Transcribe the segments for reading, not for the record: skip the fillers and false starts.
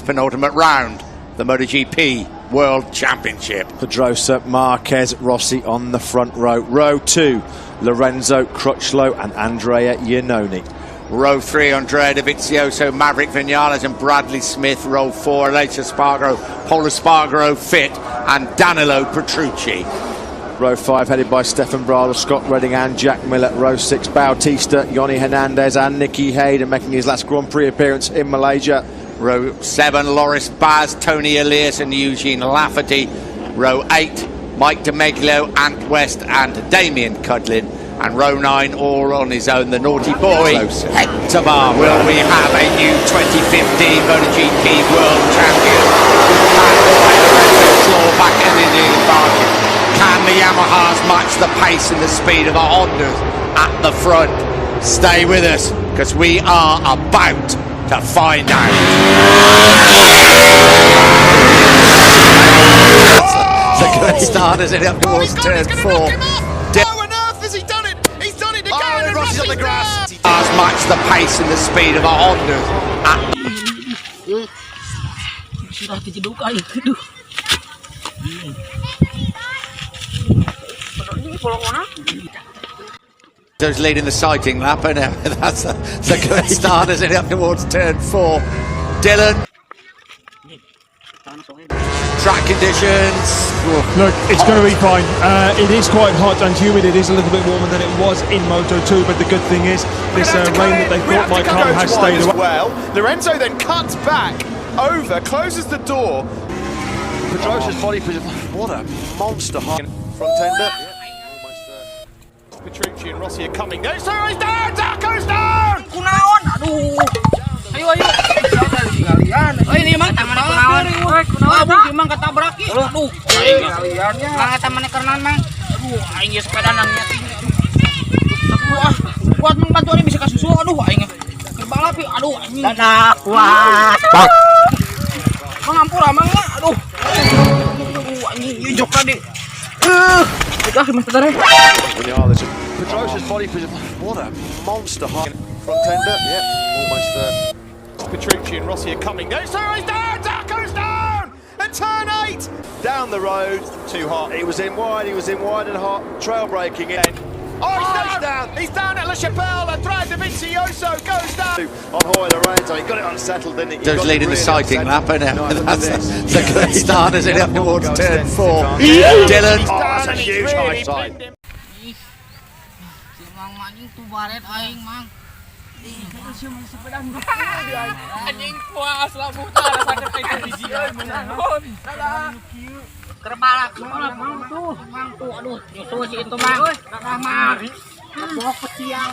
penultimate round, the MotoGP World Championship. Pedrosa, Marquez, Rossi on the front row. Row 2, Lorenzo, Crutchlow and Andrea Iannone. Row 3, Andrea Dovizioso, Maverick Vinales and Bradley Smith. Row 4, Aleix Espargaro, Pol Espargaro fit and Danilo Petrucci. Row 5 headed by Stefan Bradl, Scott Redding and Jack Miller. Row 6, Bautista, Yonny Hernandez and Nicky Hayden making his last Grand Prix appearance in Malaysia. Row 7, Loris Baz, Tony Elias and Eugene Lafferty. Row 8, Mike Di Meglio, Ant West and Damien Cudlin. And row 9, all on his own, the naughty boy, Hector Bar. Will we have a new 2015 MotoGP World Champion? Can Lorenzo claw back in the advantage? Can the Yamahas match the pace and the speed of the Hondas at the front? Stay with us, because we are about to find out. It's a good start, isn't it, up towards turn 4. How on earth has he done it? He's done it again. Oh, and Rossi's on the grass. Match the pace and the speed of the Hondas at Sudah terjeduk kali. Aduh. Those leading the sighting lap, and that's a good start, isn't it, up towards turn 4. Dylan. Track conditions. Look, it's going to be fine. It is quite hot and humid. It is a little bit warmer than it was in Moto2, but the good thing is this rain that they thought might come has stayed away. Well, Lorenzo then cuts back over, closes the door. Pedrosa's body position. What a monster front ender. Petrucci and Rossi are coming. No, sorry, he's down! Zarco's down! Kunaon? Aduh. Ayo ayo. Kalian. Oh ini mang taman kunaon. Kunaon. Aduh, mang ketabrak ieu. Aduh. Kaliannya. Mang eta maneh kerenan mang. Aduh, aing ge sepeda nang nya ting. Aduh, ah. Kuat mang bantuan bisa ka susu. Aduh, aing keur balap ieu. Aduh, anjing. Dadah, kuat. Bang. Mang ampura mang ya. Aduh. Aduh, anjing ieu jok tadi. Udah mas tadi. Pedrosa's body position. What a monster front ender. Yeah, almost there. Petrucci and Rossi are coming. No, sorry, he's down! Zarco's down! And turn 8! Down the road. Too hot. He was in wide. He was in wide and hot. Trail braking in. Oh, he's down! He's down at La Chapelle. Andrea Dovizioso goes down. On Jorge Lorenzo, he got it unsettled, didn't he? Those leading the sighting lap, and that's a good start, isn't it, up towards turn 4. Dylan. Oh, that's a huge high side. Si Mang anjing tuh baret aing mang. Anjing puas lah buta rasakan aing biji euy meunang. Kerbalak mang tuh, mang tuh aduh nyusul si itu mang. Kakak mang. Bok keciang.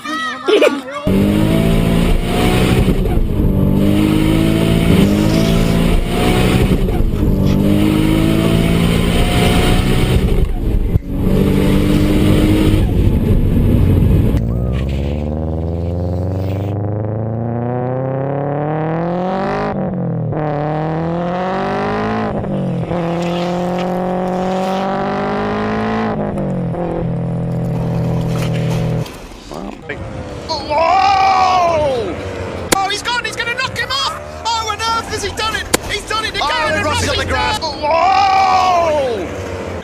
Oh, he's gone! He's going to knock him off! Oh, on earth has he done it? He's done it again! Oh, and Rossi's on the grass. Oh!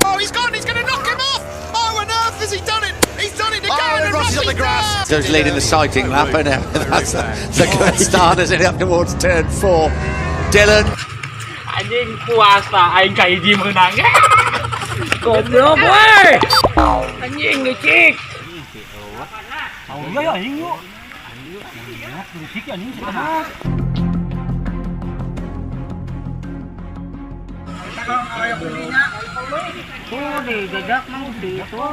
Oh, he's gone! He's going to knock him off! Oh, on earth has he done it? He's done it again! Oh, and Rossi's on the grass. Those leading the sighting lap, and that's a good start, isn't it, up towards turn 4. Dylan. Anjing puasa aing ka hiji meunang. Goblok we. Anjing licik. Oh iya anjing yuk. Licik anjing cenah. Tuh dijejak mang di itu.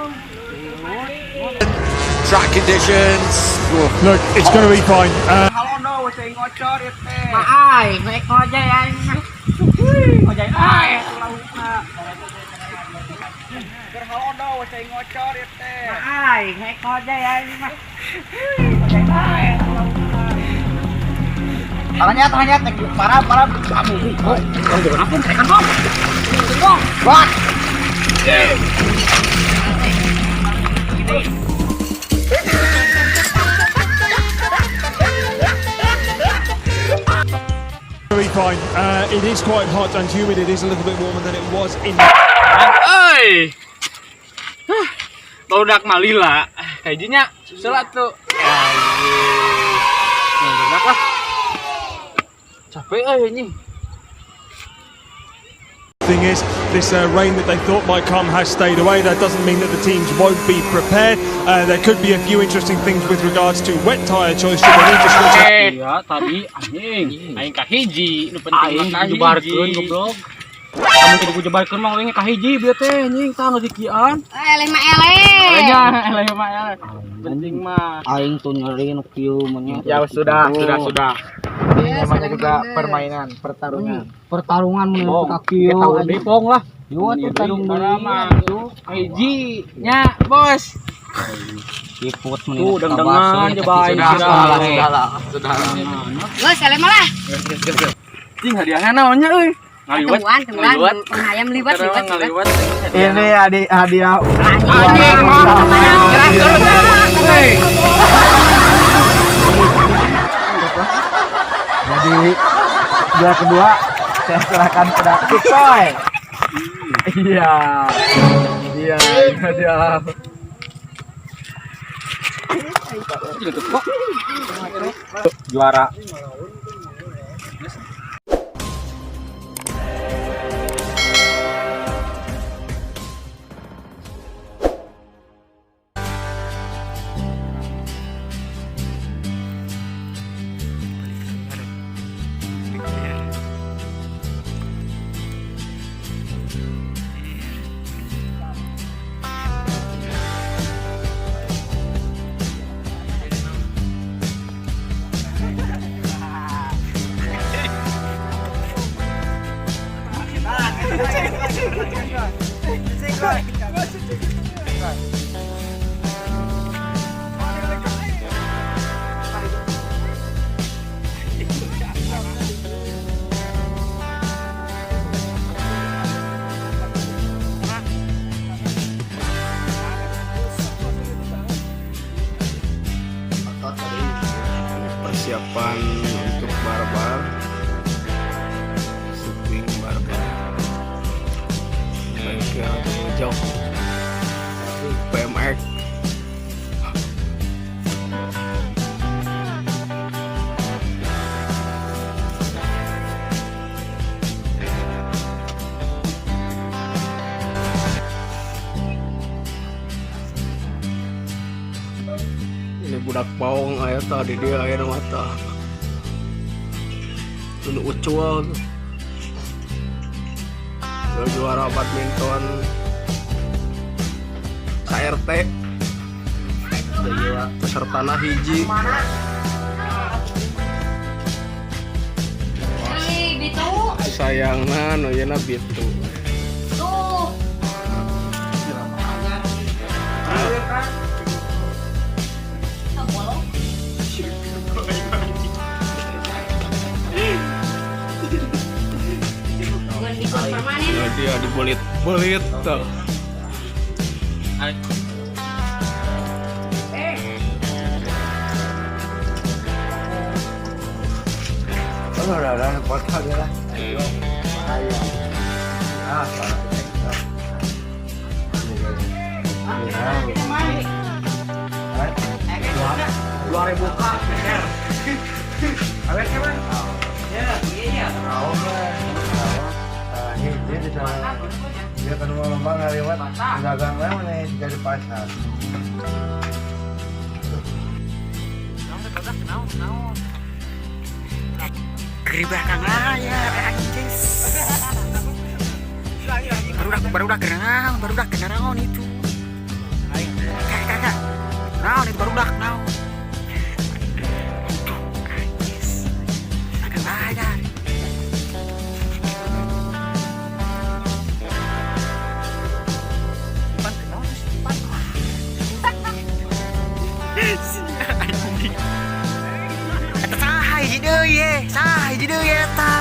Track conditions. Look, it's going to be fine. Maai, naik ngojek aing mah. Ngojek aing laukna. Maai, naik ngojek aing mah. Ngojek aing laukna. Tangannya, tangannya, parah, parah. Kamu, oh, ampun, tekan dong. Dong, buat. Be fine. It is quite hot and humid. It is a little bit warmer than it was in. Euy. Huh, barudak mah lila. Kajinya susul atuh. Anjing. Nah, barudak lah. Capek euy anjing. Thing is, this rain that they thought might come has stayed away. That doesn't mean that the teams won't be prepared. There could be a few interesting things with regards to wet tyre choice. Should they need to switch out? Eh, Iya, tadi anjing. Aing kahiji, nu penting Aing mah kahiji. dijebarkeun goblok. Kamu kudu kujebarkeun mah wingi kahiji bieu teh anjing tah ngezikian. Eleh mah eleh. Nya, eleh mah eleh. Penting mah. Aing tuh nyeri nu kieu mah nya. Ya sudah, sudah, sudah. Ini namanya juga permainan, pertarungan. Pertarungan mun Pong. ka kieu. Kita undi pong lah. Yo tuh tarung Padahal mah kahiji nya, Bos. Ikut mun Tuh deng-dengan coba aing Sudah, kira. sudah lah, sudah. Geus eleh mah lah. Cing hadiahna naonnya euy? Ngaliwet. Temuan, temuan, Ngaliwet. ayam liwat, liwat, liwat. Ngaliwet. Ini hadiah Anjing. Hei. Jadi juara kedua saya serahkan pada Kusoy. Iya. Iya, iya dia. Juara. Persiapan untuk barbar, syuting barbar, bengkel jauh PMX. Ini budak paung aya tadi dia aya mata. Tunu ucul tuh. Juara badminton KRT. Pesertana hiji. Ih, bitu. Sayangna nu yeuna bitu. Tuh. Permanen. Ya, dia dibelit-belit tuh. Dia kan lomba ngaliwat dagang nih jadi pasar. Di belakang layar anjing. Barudak kenal, barudak kenal itu. Kak, kak, kak. Naon itu barudak naon. Aduh, anjis. Belakang layar. Depan kenal, depan. Si anjing. Eta saha hiji deui ye, saha hiji deui eta.